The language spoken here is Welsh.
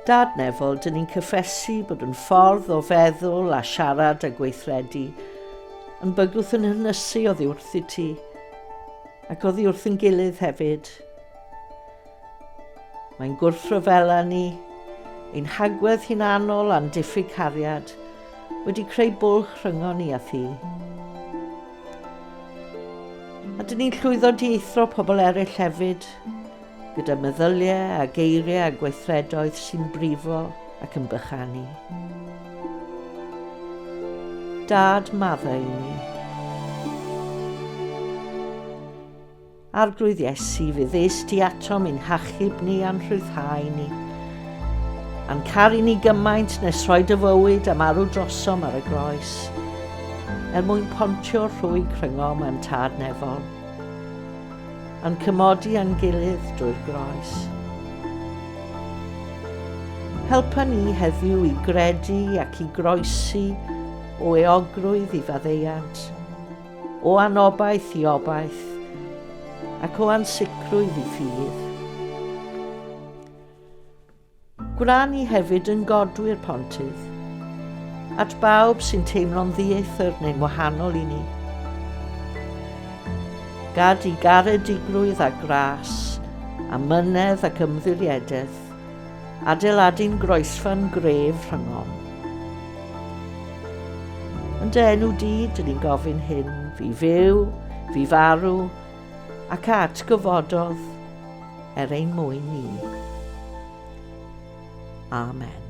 Dad nefol, dyn ni'n cyffesu bod yn ffordd o feddwl a siarad a gweithredu yn bygwth yn hynysu oddi wrthi ti ac oddi wrth yn gilydd hefyd. Mae'n gwrthryfela ni, ein hagwedd hunanol a'n diffyg cariad wedi creu bwlch rhyngon ni a thi. A dyn ni'n llwyddo dieithro pobl eraill hefyd, gyda meddyliau a geiriau a gweithredoedd sy'n brifo ac yn bychanu. Dad, maddau i ni. Arglwydd Iesu, fe ddes ti atom i'n hachub ni a'n rhyddhau ni, a'n caru ni gymaint nes rhoi dy fywyd a marw drosom ar y groes, er mwyn pontio'r rhwyg rhyngom a'n Tad nefol, a'n cymodi â'n gilydd drwy'r groes. Helpa ni heddiw i gredu ac i groesi o eogrwydd i faddeuant, O anobaith i obaith, ac o ansicrwydd i ffydd. Gwna ni hefyd yn godwyr pontydd, at bawb sy'n teimlo'n ddieithr neu'n wahanol i ni. Gad i garedigrwydd a gras, a mynedd ac ymddiriededd, adeiladu'n groesfan gref rhyngom. Yn dy enw di, dyn ni'n gofyn hyn, fi fyw, fi farw, ac a atgyfododd er ein mwyn ni. Amen.